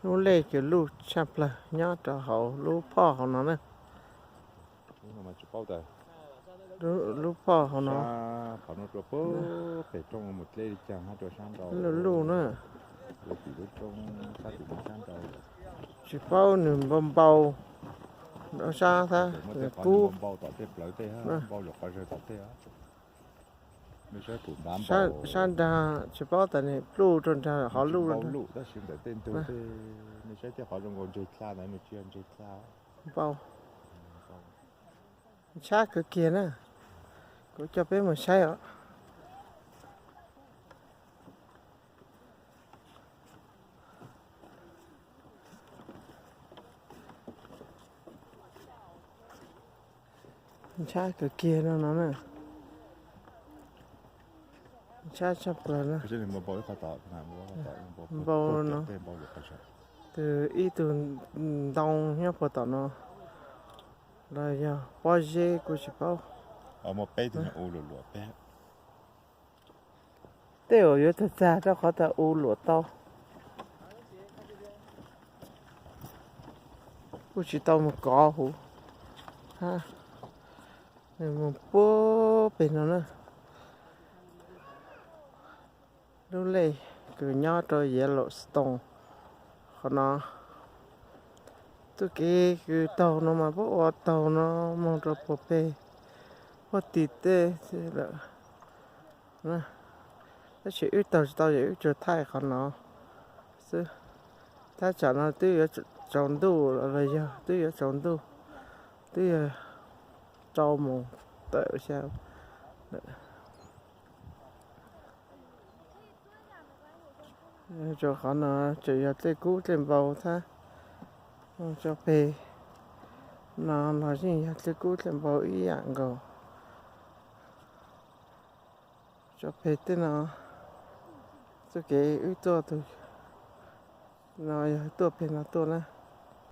Lub lej kws luj tshaj plawg nyob rau hauv lub phoj hauv no na. Lub phoj hauv no. Luj luj na. Tsis paub nws npau npau sab thab nws kub. Sab nrag tsis paub tas nws pluj rau nrag hov luj. Npau. Ntshab kawg kiag na. Kuv coj peb mus saib os. Ntshab kawg kiag no no na. Ntshab tshaj plaws na. Npau no. Tus ib tug ntoo nyob puag tom no los yog pob zeb kuj tsis paub. Tej uas yuav tag tag rau qhov tas u luam tau. Kuj tsis tau mus kov huv. Nws mus puag pem no na. Lub lej kws nyob rau Yellowstone qhov no. Txoj kev kws taug no mas puab ua taug no moog rau puag pem, puag tim tej lawm. Tab sis wb taug tsis tau, yog wb tsuas thaij qhov no xwb. Thaj tsam no twb yuav tsaus ntuj los yog twb yuav tsaus ntuj, twb yog rau moos tawm xya. Rau qhov no tseem yog dlej kub dlej npau thiab. Tso peg no los yeej yog dlej kub dlej npau ib yam nkaus. Tso peg tej no, txoj kev wb tuaj tus no yog tuaj peg no tuaj na.